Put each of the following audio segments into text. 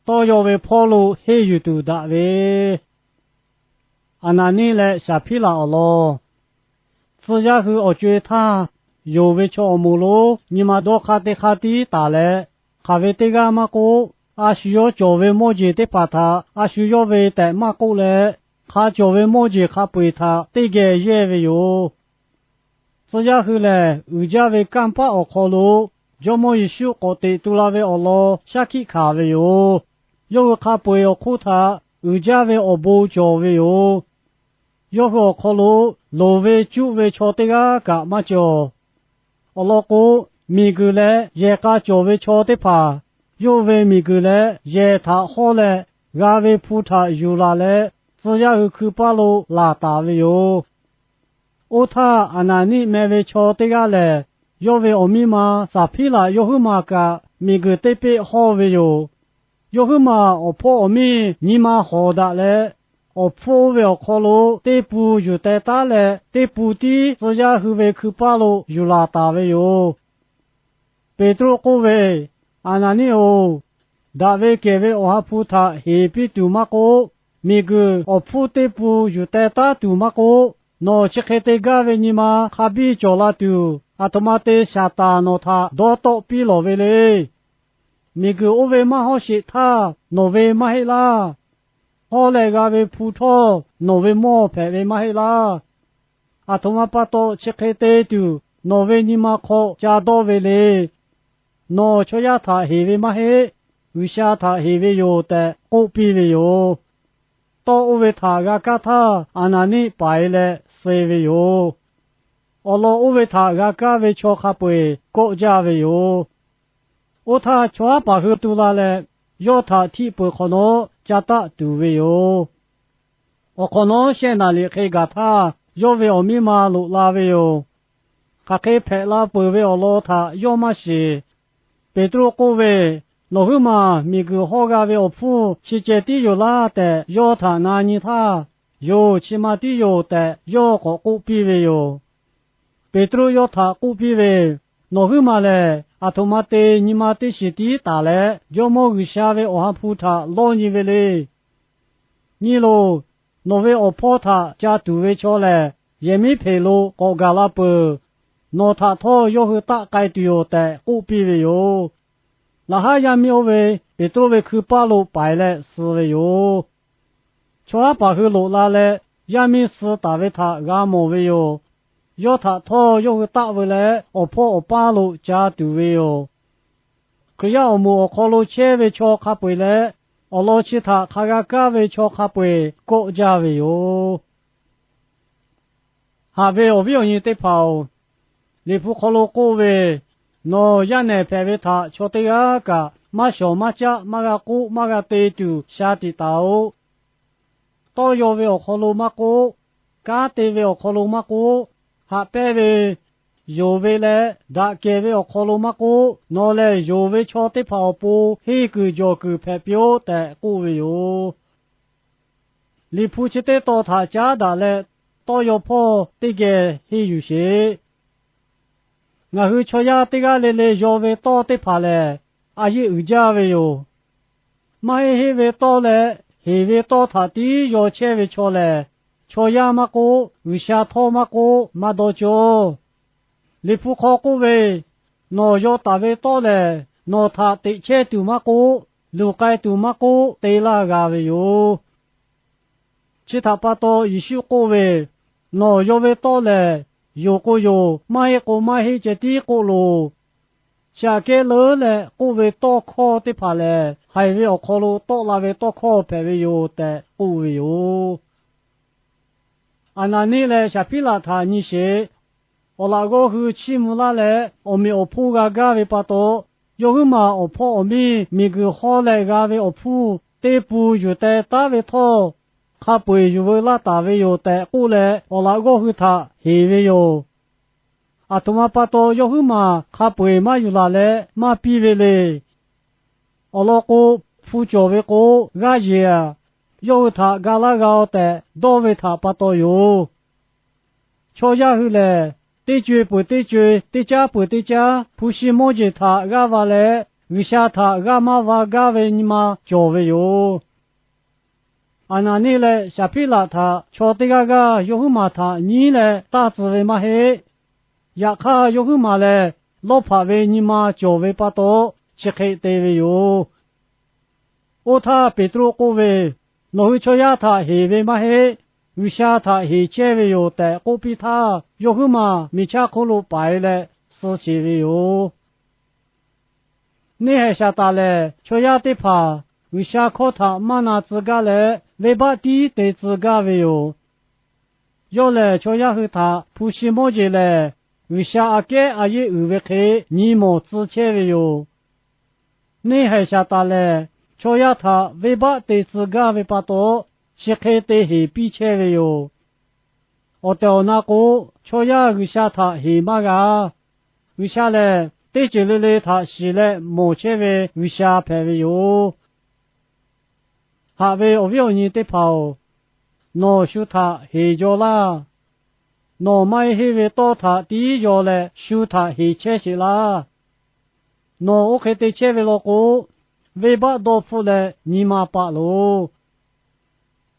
tawˇ yaw ve hpawˇ lo henˇ yuˬ tuˬ daꞈ ve. Aˍnaˍniˆ leh Saˍhpiˉlaꞈ awˬ lawn. Tcuh yaˇ hui awˬ co-e htaˇ, yonˍ ve chaw awˬ moˍ lonˉ nyi ma dawˇ hk'aˇ teˇ hk'aˇ tiˉ taˍ leh, hk'aˬ ve teˇ g'aˇ maˇ k'oˆ, a shu yawˇ cawˬ ve mawˇ jeˬ teˇ hpaˍ htaꞈ a shu yawˇ ve tehꞈ maˇ k'oˆ leh, hk'a cawˬ ve mawˇ jeˬ hk'a peu-eˬ htaꞈ teˇ geh yehˇ ve yoˬ. Tcuh yaˇ hui lehˬ, uiˍ jaˇ ve kanˇ paˆ awˬ hk'aw lo Jawˇmawˇ Yeˍsuˆ k'awꞈ teꞈ tu la ve awˬ lawn shaˉ hkiˆ hkanˍ ve yoˬ. Yawˇ hui hk'a peu-eˬ awˬ hk'oˆ htaꞈ uiˍ jaˇ ve awˬ bon cawˬ ve yoˬ. Yawˇ hui awˬ hk'aw lo loˍ ve cuˆ ve chaw teˇ g'aˇ kaꞈ maˇ cawˬ. Awˬ lawn k'o, miˬguiˬ leh yehˬ k'a cawˬ ve chaw teˇ hpaˍ yawˇ ve miˬguiˬ leh yehˬ htaꞈ hawˇ leh, g'a ve hpu htaꞈ yuˬ laˬ leh, tcuh yaˇ hui hkui paˇ lo laˬ taˍ ve yoˬ. Oˇ htaˇ, Aˍnaˍniˆ meh ve chaw teˇ g'aˇ lehˬ, yawˇ ve awˬ miˇ ma Saˍhpiˉlaꞈ yawˇ huiˉ maˬ kaꞈ miˬguiˬ teˇ peˆ hawˇ ve yoˬ. Yawˇ huiˉ maˬ awˬ hpawˇ awˬ miˇ nyi ma hawˍ daꞈ leh, awˬ hpfuhˇ oˇ ve awˬ hk'aw lo teˇ pun yuˬ teh taˉ leh, teˇ pun tiˉ tcuh yaˇ hui ve hkui paˇ lo yuˬ laˬ taˍ ve yoˬ. Peˍtruˆ k'oˆ ve, Aˍnaˍniˆ-oˬ, daꞈ ve kehˬ ve Awˬ ha hpu htaꞈ heˍ piˇ tuˬ maˇ k'oˆ, miˬguiˬ awˬ hpfuhˇ teˇ pun yuˬ teh taˉ tuˬ maˇ k'oˆ, nawˬ chi hk'e te gaˇ ve nyi ma hk'a biˇ cawˬ la tuˬ, aˬ htoꞈ ma te Saˍtanˍ nawˬ htaꞈ dawˇ tawˆ piˇ lawˬ ve le. Miˬguiˬ oˇ ve maˇ hawˇ sheˍ htaˇ nawˬ ve maˇ heˆ laˇ. Hawˇ leh g'a ve hpu htawˇ nawˬ ve mawˇ hpehꞈ ve maˇ heˆ laˇ. Aˬ htoꞈ ma pa taw chi hk'e te tuˬ nawˬ ve nyi ma hk'aw ca dawˇ ve le. Nawˬ chaw yaˇ htaꞈ heˍ ve maˇ heˆ, G'uiˬsha htaꞈ heˍ ve yoˬ tehꞈ k'oˆ piˇ ve yoˬ. Tawˇ oˇ ve htaꞈ g'a kaˇ htaˇ, Aˍnaˍniˆ paiˍ leh suh ve yoˬ. Awˬ lawn oˇ ve htaꞈ g'a kaˇ ve chaw hk'a peu-eˬ kawˆ jaˇ ve yoˬ. Oˇ htaˇ, chaw haˉ paˍ hui tu la leh, yawˇ htaꞈ htiˆ peuˬ hk'awꞈ nawˉ ca taˆ tuˬ ve yoˬ. Awˬ hk'awꞈ nawˉ shehˆ naˍ riˍ hk'e gaˬ htaˇ, yawˇ ve awˬ miˇ ma loꞈ la ve yoˬ. Hk'aˬ hk'e hpehꞈ la peuˬ ve awˬ lawn htaꞈ yawˇ maˇ shiˍ. Peˍtruˆ k'oˆ ve, Nawˬ huiˉ maˬ miˬguiˬ hawˇ g'a ve awˬ hpfuhˇ chi ceh tiˉ yoˬ laˇ tehꞈ yawˇ htaꞈ na nyi htaˇ, Yoˬ, chi ma tiˉ yoˬ tehꞈ yawˇ k'awꞈ k'oˆ piˇ ve yoˬ. Peˍtruˆ yawˇ htaꞈ k'oˆ piˇ ve, Nawˬ huiˉ maˬ lehˬ, aˬ htoꞈ ma te nyi ma teˇ shiˍ tiˉ taˍ leh Jawˇmawˇ G'uiˬsha ve Awˬ ha hpu htaꞈ lawˇ nyi ve le. Nyi loˬ, nawˬ ve awˬ hpawˇ htaꞈ ca tuˍ ve chaw lehˬ, yehˬ miˉ hpeꞈ lo k'awꞈ gaˬ la peuˬ. Nawˬ htaꞈ htawˇ yawˇ hui taˆ k'ai tuˬ yoˬ tehꞈ k'oˆ piˇ ve yoˬ. Laꞈ haˉ yaˇ miˇ oˇ ve Peˍtruˆ ve hkui paˇ lo paiˍ leh suh ve yoˬ. Chaw haˉ paˍ hui loꞈ la leh, yaˇ miˇ suh taˍ ve htaꞈ g'a mawˬ ve yoˬ. Yawˇ htaꞈ htawˇ yawˇ hui taˆ veu leh, awˬ hpawˇ awˬ paˇ lo ca tuˬ ve yoˬ. Hkriꞈ yaˇ awˬ moˍ awˬ hk'aw lo chehˇ ve chaw hk'a peu-eˬ leh, awˬ lawn chi htaꞈ hk'a g'a kaˇ ve chaw hk'a peu-eˬ kawˆ jaˇ ve yoˬ. Haꞈ ve awˬ viˉ awˬ nyi teˇ hpaˍ-oˬ, Liꞈ hpu hk'aw lo k'oˆ ve, Nawˬ yaˇ nehˬ hpehꞈ ve htaꞈ chaw teˇ g'aˇ kaꞈ maˇ shawˍ maˇ caˆ maˇ g'a k'oˆ maˇ g'a te tuˬ sha tiꞈ taˍ-oꞈ. Tawˇ yaw ve awˬ hk'aw lo maˇ k'oˆ, kanˉ te ve awˬ hk'aw lo maˇ k'oˆ, haꞈ pehnˇ ve, yonˍ ve leh daꞈ kehˬ ve awˬ hk'aw lo maˇ k'oˆ, nawˬ lehˬ yonˍ ve chaw teˇ hpaˍ awˬ pon henˇ kuiˬ jawˬ kuiˬ hpehꞈ piˇ-oˆ tehꞈ k'oˆ ve yoˬ. Liꞈ hpu chi teˇ tawn htaꞈ caˉ daꞈ leh, tawˇ yaw hpawˇ teˇ geh henˇ yuˬ sheˍ. Ngaˬ hui chaw yaˇ teˇ g'aˇ le le yaw ve tawˇ teˇ hpaˍ lehˬ, a yeˆ uiˍ jaˇ ve yoˬ. Maˇ heˆ heˆ ve tawˇ leh heˍ ve tawˇ htaꞈ tiˉ yaw chehˇ ve chaw lehˬ, chaw yaˇ maˇ k'oˆ, G'uiˬsha htawˇ maˇ k'oˆ, maˇ dawˇ cawˇ. Liꞈ hpu hk'aw k'oˆ ve, Nawˬ yaw taˍ ve tawˇ lehˬ, nawˬ htaꞈ teꞈ chehˇ tuˬ maˇ k'oˆ, luˬ k'ai tuˬ maˇ k'oˆ, te laˇ g'a ve yoˬ. Chi htaꞈ pa taw Yeˍsuˆ k'oˆ ve, Nawˬ yaw ve tawˇ lehˬ, yonˍ k'o yonˍ, maˇ heˆ k'o maˇ heˆ ceh tiˉ k'oˆ loˬ. Chi aꞈ kehˉ leuˉ leh k'oˆ ve tawˇ hkawˇ teˇ hpaˍ lehˬ, haiˬ ve awˬ hk'aw lo tawˆ la ve tawˇ hkawˇ hpehꞈ ve yoˬ tehꞈ k'oˆ ve yoˬ. Aˍnaˍniˆ leh Saˍhpiˉlaꞈ htaꞈ nyi sheˍ. Awˬ laꞈ g'awˇ hui chiˇ mvuh laˇ leh, awˬ meꞈ awˬ hponˇ g'a gaˇ ve pa taw, yawˇ huiˉ maˬ awˬ hpawˇ awˬ miˇ miˬguiˬ hawˇ leh g'a ve awˬ hpfuhˇ teˇ pun yuˬ teh taˉ ve htawˇ, hk'a peu-eˬ yuˬ veu laˇ taˍ ve yoˬ tehꞈ k'oˆ leh, awˬ laꞈ g'awˇ hui htaꞈ heˍ ve yoˬ. Aˬ htoꞈ ma pa taw yawˇ huiˉ maˬ hk'a peu-eˬ maˇ yuˬ laˬ leh maˇ piˇ ve le. Awˬ lawn k'o, hpu cawˬ ve k'o, g'aˇ yeˬ-aˬ, yawˇ hui htaꞈ ga laˇ g'a-oˬ tehꞈ dawˇ ve htaꞈ pa taw yoˬ. Chaw yaˇ hui lehˬ, teˇ co-e peuˬ teˇ co-e, teˇ caˉ peuˬ teˇ caˉ hpu shi mawˇ jeˬ htaꞈ g'aˇ va leh, G'uiˬsha htaꞈ g'aˇ maˇ va gaˇ ve nyi ma cawˬ ve yoˬ. Aˍnaˍniˆ leh Saˍhpiˉlaꞈ htaꞈ chaw teˇ g'aˇ g'aˇ yawˇ huiˉ maˬ htaꞈ nyiˉ leh taˇ tcuh ve maˇ heˆ. Yaꞈ hk'aˇ, yawˇ huiˉ maˬ lehˬ lawˇ hpaꞈ ve nyi ma cawˬ ve pa taw, chi hk'e te ve yoˬ. Oˇ htaˇ Peˍtruˆ k'oˆ ve, Nawˬ hui chaw yaˇ htaꞈ heˍ ve maˇ heˆ, G'uiˬsha htaꞈ heˍ chehˇ ve yoˬ tehꞈ k'oˆ piˇ htaˇ, yawˇ huiˉ maˬ miˬ chaˇ hk'oˆ lo paiˍ leh suh sheˍ ve yoˬ. Neˇhaiˬ Saˍtanˍ lehˬ, chaw yaˇ teˇ hpaˍ G'uiˬsha hkawˇ htaꞈ maˇ na tcuh gaˇ leh, venˇbaˆ tiˉ te tcuh gaˇ ve yoˬ. Yawˇ lehˬ, chaw yaˇ hui htaꞈ hpu shi mawˇ jeˬ lehˬ, G'uiˬsha aꞈ kehˉ a yeˆ uiˍ ve hk'e nyi mawˬ tcuh chehˇ ve yoˬ. Neˇhaiˬ Saˍtanˍ lehˬ, chaw yaˇ htaꞈ venˇbaˆ te tcuh gaˇ ve pa taw, chi hk'e te heˍ piˇ chehˇ ve yoˬ. Awˬ tehˬ awˬ na k'o, chaw yaˇ G'uiˬsha htaꞈ heˍ maˇ g'a. G'uiˬsha lehˬ, teˇ ceuˬ le le htaꞈ shiˍ leh mawˬ chehˇ ve G'uiˬsha hpehꞈ ve yoˬ. Haꞈ ve awˬ viˉ awˬ nyi teˇ hpaˍ-oˬ, nawˬ shu htaꞈ heˍ jaw laˇ. Nawˬ maˇ heˆ henˇ ve tawˇ htaꞈ tiˉ yaw leh shu htaꞈ heˍ chehˇ sheˍ laˇ. Nawˬ oˇ hk'e te chehˇ ve law k'o, venˇbaˆ dawˇ hpfuhˆ leh nyi ma paˆ loˬ.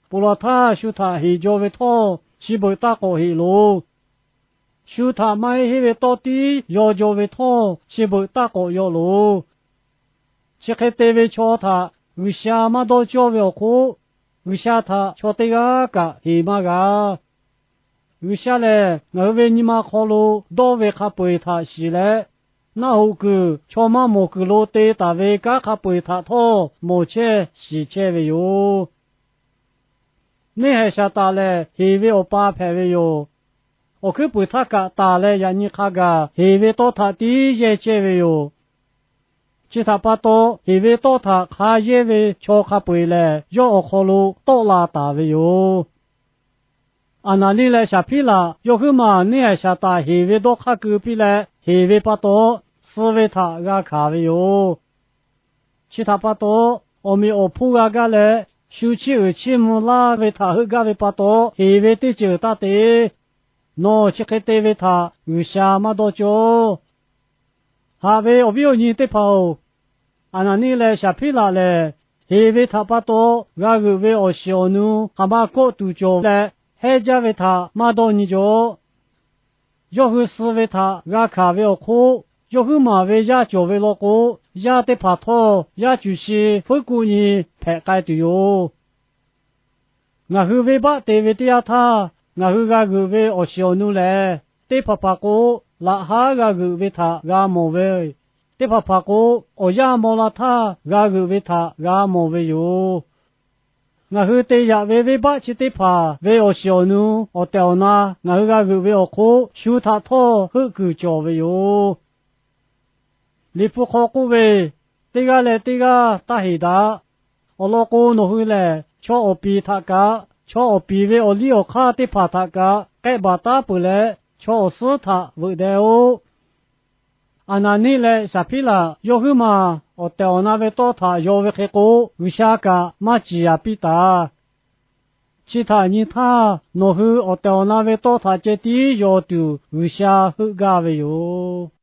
Ponˬ laˬ htaˇ shu htaꞈ heˍ jaw ve htawˇ, chi beuꞈ taˇ k'awꞈ heˍ loˬ. Shu htaꞈ maˇ heˆ henˇ ve tawˇ tiˉ yaw jaw ve htawˇ, chi beuꞈ taˇ k'awꞈ yaw loˬ. Chi hk'e te ve chaw htaꞈ G'uiˬsha maˇ dawˇ cawˇ ve awˬ hk'oˆ, G'uiˬsha htaꞈ chaw teˇ g'aˇ kaꞈ heˍ maˇ g'a. G'uiˬsha lehˬ, ngaˬ hui ve nyi ma hk'aw lo dawˇ ve hk'a peu-eˬ htaꞈ shiˍ leh, naˆ hoꞈ kuiˬ chaw maˇ mawˬ kuiˬ lo te taˍ ve kanˉ hk'a peu-eˬ htaꞈ htawˇ mawˬ chehˇ shiˍ chehˇ ve yoˬ. Neˇhaiˬ Saˍtanˍ lehˬ, heˍ ve awˬ pa hpehꞈ ve yoˬ. Awˬ hkuiˉ puiˍ htaˇ kaꞈ taˍ leh yaꞈ nyi hk'a gaˬ heˍ ve tawˇ htaꞈ tiˉ yehˇ chehˇ ve yoˬ. Chi htaꞈ pa taw, heˍ ve tawˇ htaꞈ hk'a yehˇ ve chaw hk'a peu-eˬ lehˬ, yawˇ awˬ hk'aw lo tawˆ la taˍ ve yoˬ. Aˍnaˍniˆ leh Saˍhpiˉlaꞈ yawˇ huiˉ maˬ neˇhaiˬ Saˍtanˍ heˍ ve dawˇ hk'aˇ keu piˇ leh heˍ ve pa taw, suh ve htaꞈ g'a hkanˍ ve yoˬ. Chi htaꞈ pa taw, awˬ meꞈ awˬ hponˇ g'a gaˇ leh, shu chiˇ uiˍ chiˇ mvuh laˇ ve htaꞈ heuˆ gaˇ ve pa taw, heˍ ve teˇ ceuˬ taˇ te. Nawˬ chi hk'e te ve htaꞈ G'uiˬsha maˇ dawˇ cawˇ. Haꞈ ve awˬ viˉ awˬ nyi teˇ hpaˍ-oˬ, Aˍnaˍniˆ leh Saˍhpiˉlaꞈ lehˬ, heˍ ve htaꞈ pa taw g'a g'euꞈ ve awˬ shiˍ awˬ nu hk'aˬ ma kawˆ tuˬ cawˬ leh, heˇ jaˇ ve htaꞈ maˇ dawˇ nyi jaw. Yawˇ hui suh ve htaꞈ g'a hkanˍ ve awˬ hk'oˆ, yawˇ huiˉ maˬ ve yaˇ cawˬ ve law k'o, yaˇ teˇ hpaˍ htawˇ yaˇ cuˬ shi fuiˉ kuˆ nyi hpehꞈ k'ai tuˬ yoˬ. Ngaˬ hui venˇbaˆ te ve teˇ yanˇ htaˇ, ngaˬ hui g'a g'euꞈ ve awˬ shiˍ awˬ nu lehˬ, teˇ hpaˍ hpaˍ k'o, laꞈ haˉ g'a g'euꞈ ve htaꞈ g'a mawˬ ve, teˇ hpaˍ hpaˍ k'o, awˬ yanˇ maw la htaˇ g'a g'euꞈ ve htaꞈ g'a mawˬ ve yoˬ. Ngaˬ hui te yaꞈ ve venˇbaˆ chi teˇ hpaˍ ve awˬ shiˍ awˬ nu awˬ tehˬ awˬ na ngaˬ hui g'a g'euꞈ ve awˬ hk'oˆ, shu htaꞈ htawˇ heuˆ kuiˬ cawˬ ve yoˬ. Liꞈ hpu hk'aw k'oˆ ve, Teˇ g'aˇ leh teˇ g'aˇ taˇ heˍ daꞈ. Awˬ lawn k'o, nawˬ hui lehˬ chaw awˬ piˍ htaꞈ kaꞈ, chaw awˬ piˍ ve awˬ liˇ awˬ hk'aˇ teˇ hpaˍ htaꞈ kaꞈ k'ehˆ baˬ taˉ peuˬ leh, chaw awˬ suhˉ htaꞈ veuꞈ deh-oˆ. Aˍnaˍniˆ leh Saˍhpiˉlaꞈ yawˇ huiˉ maˬ awˬ tehˬ awˬ na ve tawˇ htaꞈ yaw ve hk'e k'o, G'uiˬsha kaꞈ maˇ ciˍ yaˍ piˇ taˍ. Chi htaꞈ nyi htaˇ, nawˬ hui awˬ tehˬ awˬ na ve tawˇ htaꞈ ceh tiˉ yaw tuˬ G'uiˬsha heuˆ gaˇ ve yoˬ.